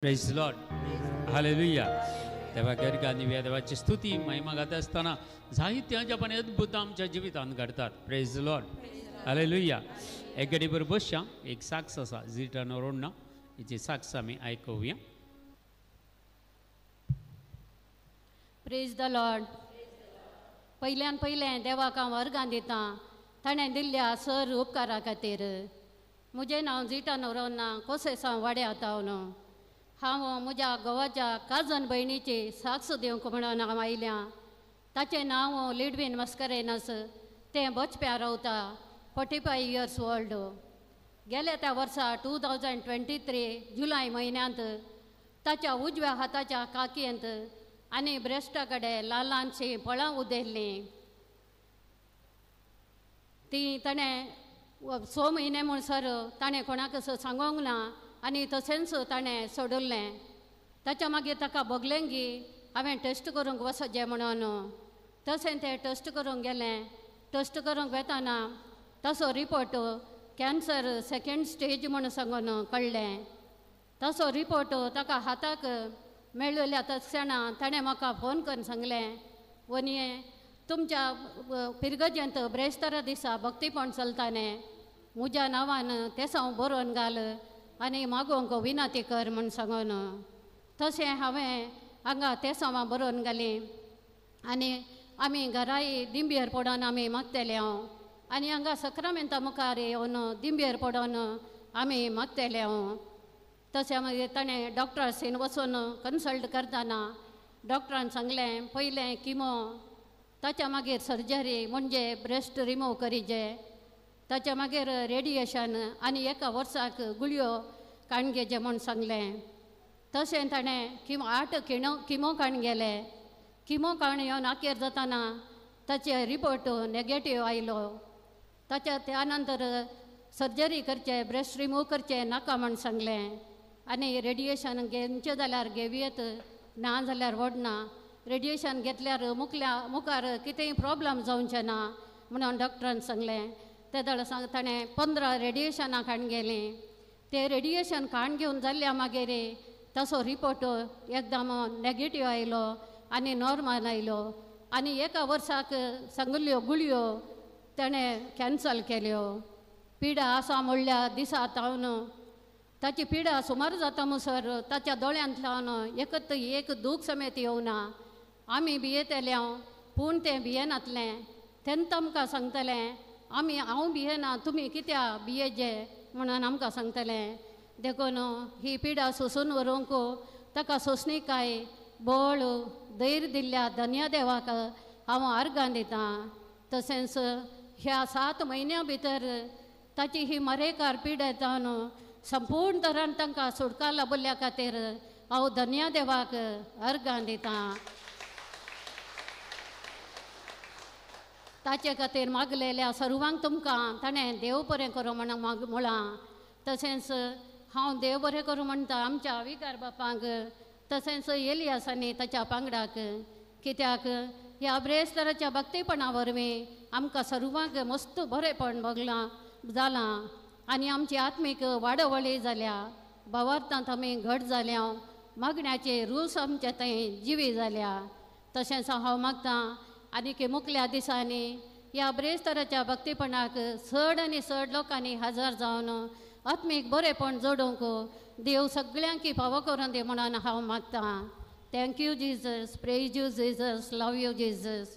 Praise Lord, hallelujah. देवाक अर्घां दिवया. देवाची स्तुती महिमा गाता आसतना जायते अजाप आनी अद्भुत आमच्या जिवितांत घडतात. Praise Lord, hallelujah. एक घडीभर बसया. एक साक्ष आसा जिटा नरोडना, हिची साक्ष आमी आयकुया. Praise the Lord. पयल्यान पयलें देवाक हांव अर्घां दितां ताणें दिल्ल्या सर उपकारा खातीर. म्हजें नांव जिटा नरोडना, कोसेसांव वाड्या तावन. हांव म्हज्या घोवाच्या काजन भयणीची साक्ष दिवंक म्हणून हांव आयल्या. ताचें नांव लिडवीन मस्करेनस. तें बचप्या रावता, 45 इयर्स ओल्ड. गेल्या त्या वर्सा 2023 जुलय म्हयन्यांत ताच्या उजव्या हाताच्या काकयेंत आनी ब्रेस्टा कडेन ल्हान ल्हानशीं फळां उदेल्लीं. तीं ताणें 6 म्हयने म्हणसर ताणें कोणाक सांगूंक ना आनी तशेंच ताणें सोडलें. ताच्या मागीर ताका भोगलें की हांवें टेस्ट करूंक वचचें म्हणून. तशें तें टेस्ट करूंक गेलें. टेस्ट करूंक वेताना तसो रिपोर्ट कॅन्सर सेकेंड स्टेज म्हूण सांगून कळ्ळें. तसो रिपोर्ट ताका हाताक मेळिल्ल्या तक्षणा ताणें म्हाका फोन करून सांगलें, वनये तुमच्या पिरगजेंत ब्रेस्तारा दिसा भक्तीपण चलता न्ही, म्हज्या नांवान तेसांव बरोवन घाल आनी मागोवंक विनंती कर म्हूण सांगून. तशें हांवें हांगा तेसांवां बरोवन घालीं आनी आमी घराय दिंबेर पडोन आमी मागतले हांव आनी हांगा सक्रामेंता मुखार येवन दिंबेर पडोन आमी मागतले हांव. तशें मागीर ताणें डॉक्टरासीन वचून कन्सल्ट करतना डॉक्टरान सांगलें पयलें किमो, ताच्या मागीर सर्जरी म्हणजे ब्रेस्ट रिमूव करीजे, ताच्या मागीर रेडिएशन आनी एका वर्साक गुळयो काडून घेवचे म्हूण सांगलें. तशें ताणें किमो 8 किमो काडून गेले. किमो काडून येवन आखेर जातना ताचे रिपोर्ट नेगेटीव आयलो. ताच्या त्या नंतर सर्जरी करचे, ब्रेस्ट रिमूव करचें नाका म्हूण सांगलें आनी रेडिएशन घेवचें जाल्यार घेवयेत, ना जाल्यार व्हडना. रेडिएशन घेतल्यार मुखल्या मुखार कितेंय प्रोब्लम जावचें ना म्हणून डॉक्टरान सांगलें. तेदळ सांग ताणें 15 रेडिएशनां काडून गेलीं. ते रेडिएशन काडून घेवन जाल्ल्या मागीर तसो रिपोर्ट एकदम नेगेटीव आयलो आनी नॉर्मल आयलो आनी एका वर्साक सांगिल्ल्यो गुळयो ताणें कॅन्सल केल्यो. पिडा आसा म्हणल्या दिसा तावन ताची पिडा सुमार जाता म्हणसर ताच्या दोळ्यांतल्यान एकत एक दूख समेत येवना. आमी भियेतले हांव, पूण तें भियेनातलें. तेन्ना आमकां सांगतलें आमी हांव भियेना, तुमी कित्याक भियेजे म्हणून आमकां सांगतलें. देखून ही पिडा सोसून व्हरूंक ताका सोंसणीकाय, बळ, धैर्य दिल्ल्या धन्य देवाक हांव अर्घां दितां. तशेंच ह्या 7 म्हयन्यां भितर ताची ही मरेकार पिडा जावन संपूर्ण तरान तांकां सुटका लाबिल्ल्या खातीर हांव धन्य देवाक अर्घां दितां. ताचे खातीर मागलेल्या सर्वांक तुमकां ताणें देव बरें करूं म्हण म्हळां. तशेंच हांव देव बरें करूं म्हणटा आमच्या विकार बापांक, तशेंच एलियास आनी ताच्या पांगडाक, कित्याक ह्या ब्रेस्तराच्या भक्तीपणा वरवीं आमकां सर्वांक मस्त बरेंपण भोगलां जालां आनी आमची आत्मीक वाडवळी जाल्या. भावार्थांत आमी घट जाल्या, मागण्याचे रूस आमचे थंय जिवी जाल्या. तशेंच हांव मागतां आनी मुखल्या दिसांनी ह्या ब्रेस्तराच्या भक्तीपणाक चड आनी चड लोकांनी हजर जावन आत्मीक बरेंपण जोडूंक देव सगळ्यांकी फावो करून दी म्हणून हांव मागतां. Thank you Jesus, praise you Jesus, love you Jesus.